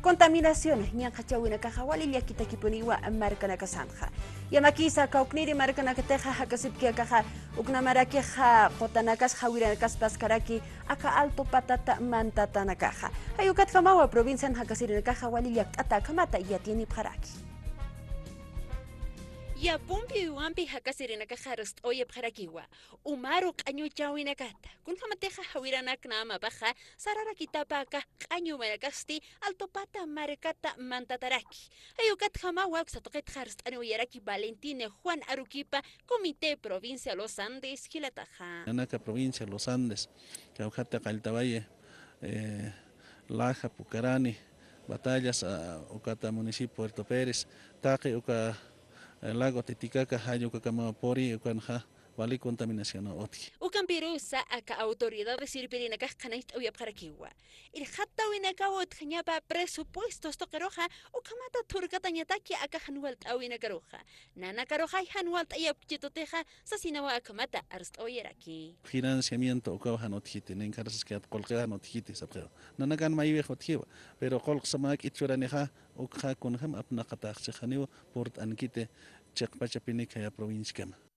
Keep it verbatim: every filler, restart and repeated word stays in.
Contaminación ñanqhachäwinakaxa wali llakitakipuniwa markanakasanxa. Yamakisa kawkniri markanakatixa jakasipki akaxa uknamarakixa qutanakas jawiranakas paskaraki aka Alto Patata mantatanakaxa. Jay ukatjamawa provincian jakasirinakaxa wali llakt'ata akhamata yatiyanipxaraki. Yapumpi uywampi jakasirinakaxa arst'awayapxarakiwa umaru q'añuchäwinakata, kunjamatixa jawiranaknämapaxa sararakitapa aka q'añuwinakasti Alto Patata markata mantataraki. Jay ukatjamawa uksa tuqitxa arst'aniwayaraki Valentina Juan Aruquipa, Comité Provincia Los Andes jilataxa. Nanaka provincia Los Andes, kawkhata Qalltawaye, eh, Laja, Pucarani, Batallas, ah, ukata municipio Puerto Pérez, taqi uka, eh, Lago Titicaca, jall ukakamawa puri, ukanxa wali contaminación utji. Ukampirusa aka autoridades irpirinakax qhanañcht'awayapxarakiwa. Irxatäwinakaw utjañapa presupuestos tuqiruxa, ukhamata thurkatañataki aka jan walt'äwinakaruxa. Nanakaruxay jan walt'ayapkchitutixa, sasinawa akhamata arst'awayaraki. Financiamiento ukaw jan utjiti, ninkharasaskayät qullqiw jan utjiti sapxiwa. Nanakan maywix utjiwa, pero qullqsa mä k'it churanixa, ukxa kunjam apnaqataxchi janiw purt'ankiti chiqpachapinik jaya provinciakama.